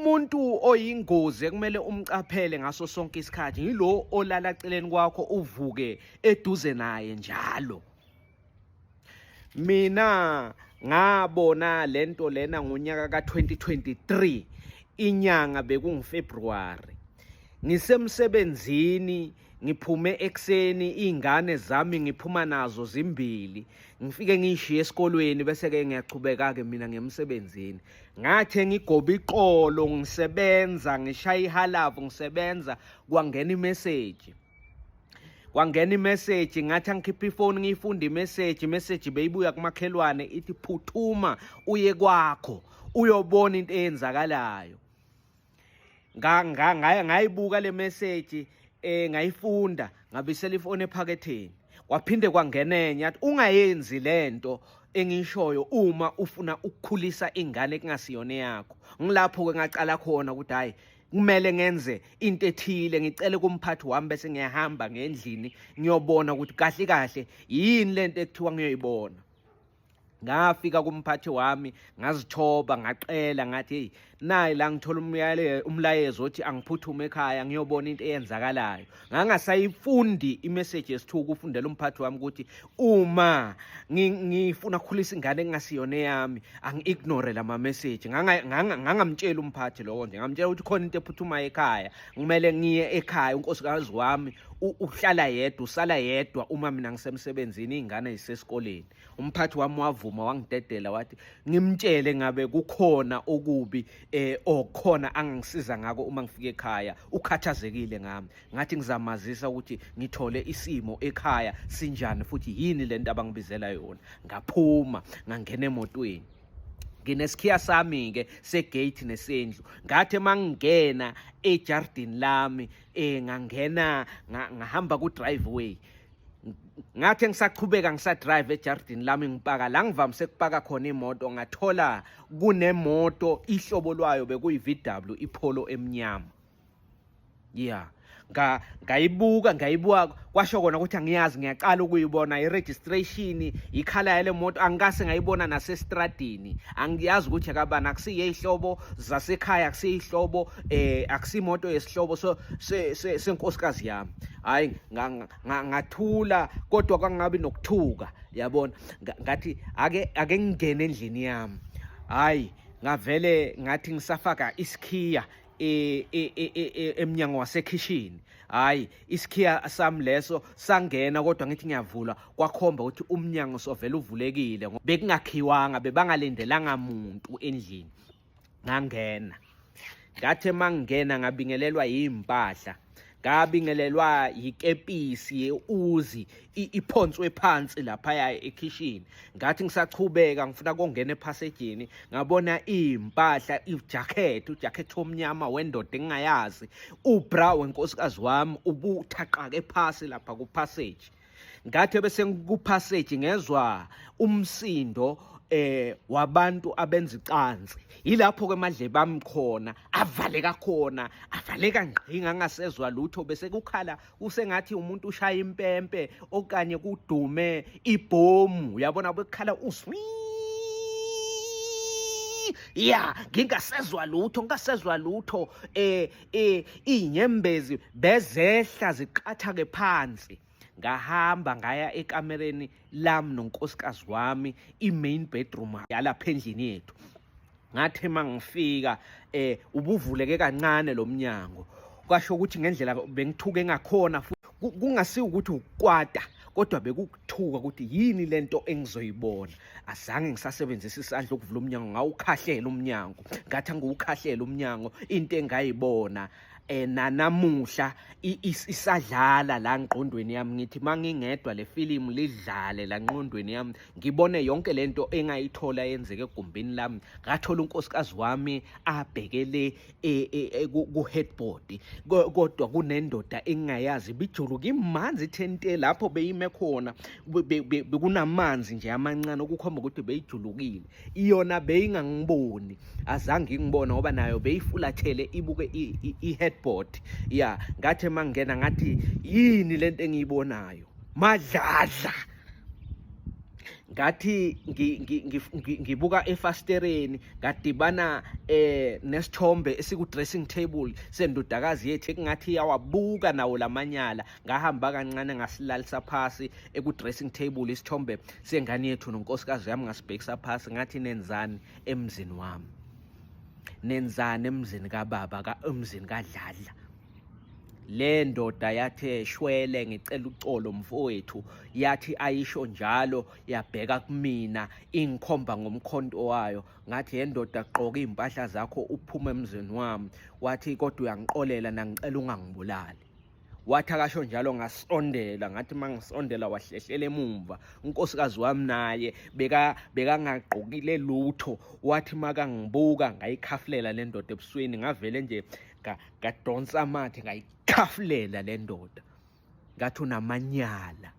Umuntu oyingozi ekumele umcaphele ngaso sonke isikhathi yilo olala celeni kwakho uvuke eduze naye njalo. Mina ngabona lento lena ngonyaka ka-2023 inyanga bekunguFebruwari. Ngisemsebenzini ngiphume ekuseni iy'ngane zami ngiphuma nazo zimbili ngifike ngiyishiye esikolweni bese-ke ngiyachubeka-ke mina ngemsebenzini ngathe ngigoba iqolo ngisebenza ngishaya ihalavu ngisebenza kwangena imeseji kwangena imeseji ngathi angikhiphe ifoni ngiyifunde imeseji imeseji beyibuya kumakhelwane ithi phuthuma uye kwakho uyobona into eyenzakalayo ngayibuka le message eh ngayifunda ngabisela ifoni ephaketheni kwaphinde kwangenenye yathi ungayenzi lento engishoyo uma ufuna ukukhulisa ingane ekungasiyona yakho ngilapho ke ngaqala khona ukuthi hayi kumele ngenze into ethile ngicele kumphathi wami bese ngiyahamba ngendlini ngiyobona ukuthi kahle kahle yini lento ekuthiwa ngiyoyibona Ngafika kumphathi wami ngazithoba ngaqela ngathi hey nayi la ngithola umlayezo othi angiphuthume ekhaya ngiyobona into eyenzakalayo. Ngangasayifundi imessage yesithuku ufundela umphathi wami ukuthi uma ngifuna ukukhulisa ingane engasiyona eyami angi-ignore lama message. Ngangamtshela umphathi lowo nje ngamtshela ukuthi khona into ephuthumayo ekhaya kumele ngiye ekhaya unkosikazi wami uhlala yedwa usala yedwa uma mina ngisemsebenzini iy'ngane zisesikoleni. Umphathi wami wavuma wangidedela wathi ngimtshele ngabe kukhona okubi eh okhona angangisiza ngako uma ngifika ekhaya ukhathazekile ngami ngathi ngizamazisa ukuthi ngithole isimo ekhaya sinjani futhi yini lento abangibizela yona ngaphuma ngangena emotweni nginesikhiya sami ke segate nesendlu ngathi mangingena ejardini lami eh ngangena ngahamba ku driveway Ngathi ngisaqhubeka ngisadrive ejardini lami ngipaka la ngivamise kupaka khona imoto ngathola kunemoto ihlobo lwayo bekuyi-VW iPolo emnyama. Yeah. Nga ngayibuka ngayibuka kwasho kona ukuthi angiyazi ngiyaqala ukuyibona i-registration ikhala yale moto angikase ngayibona nasestradini angiyazi ukuthi akabani akusiyeyihlobo zasekhaya akusiyihlobo eh akusimoto yesihlobo so senkosikazi yami hayi ngathula kodwa kwangabi nokuthuka yabona ngathi ake ake ngingene endlini yami hayi ngavele ngathi ngisafaka isikhiya e, e, e, emnyango wasekhishini hayi isikhiya sami leso sangena kodwa ngithi ngiyavula kwakhomba ukuthi umnyango sovele uvulekile bekungakhiwanga bebangalindelanga muntu endlini ngangena ngathi mangingena ngabingelelwa yimpahla ngabingelelwa yikepisi ye-uzi iphonswe phansi laphaya ekhishini ngathi ngisachubeka ngifuna kongena ephasejini ngabona iy'mpahla ijakhethi ujakhethi omnyama wendoda engingayazi ubra wenkosikazi wami ubuthaqake phasi lapha kuphaseji Ngathi bese ngikupassage ngezwa umsindo eh wabantu abenza icansi yilapho ke amadlebe ami khona avaleka khona avaleka ngqi ngangasezwa lutho bese kukhala kusengathi umuntu ushaya impempe okanye kudume ibhomu uyabona bekukhala uswi ya ngingasezwa lutho ngingasezwa lutho eh eh inyembezi bezehla ziqathake phansi ngahamba ngaya ekamereni lami nonkosikazi wami i-main bedroom yalapha endlini yethu ngathi uma ngifika eh ubuvuleke kancane lo mnyango kwasho ukuthi ngendlela bengithuke ngakhona kungasiwo ukuthi ukukwata kodwa bekukuthuka ukuthi yini lento engizoyibona azange ngisasebenzisa isandla ukuvula umnyango ngawukhahlela umnyango ngathi angiwukhahlela umnyango into engayibona eh nanamuhla isadlala la ngqondweni yami ngithi mangingedwa le film lidlale la ngqondweni yami ngibone yonke lento engayithola yenzeke egumbini lami ngathola unkosikazi wami abhekele e, e, e, ku headboard kodwa kunendoda engingayazi bijuluka imanzi ithente lapho beyime khona bekunamanzi nje amancane okukhomba ukuthi beyijulukile iyona beyingangiboni azange ingibone ngoba nayo beyifulathele ibuke i-headboard ya ngathi emangena ngathi yini lento engiyibonayo madladla Ngathi ngibuka efastereni, ngadibana nesithombe esiku dressing table sendodakazi yethu, ekungathi iyawabuka nawo lamanyala. Ngahamba kancane, ngasilalisa phasi eku dressing table isithombe sengane yethu nonkosikazi yami, ngasibhekisa phasi, ngathi, "Nenzani emzini wami? Nenzani emzini kababa, ka emzini kaDladla?" Le ndoda yathi, "Shwele, ngicela uxolo mfowethu." Yathi ayisho njalo, yabheka kumina, ingikhomba ngomkhonto wayo. Ngathi, "Yendoda, gqoka iy'mpahla zakho, uphume emzini wami." Wathi, "Kodwa uyangiqolela na? Ngicela ungangibulali." Wathi akasho njalo, ngasondela. Ngathi uma ngisondela, wahlehlela emumva. Unkosikazi wami naye bekangagqokile lutho. Wathi makangibuka, ngayikhafulela le ndoda ebusweni. Ngavele nje ngadonsa amathe, ngayikhafulela le ndoda, ngathi, "Unamanyala."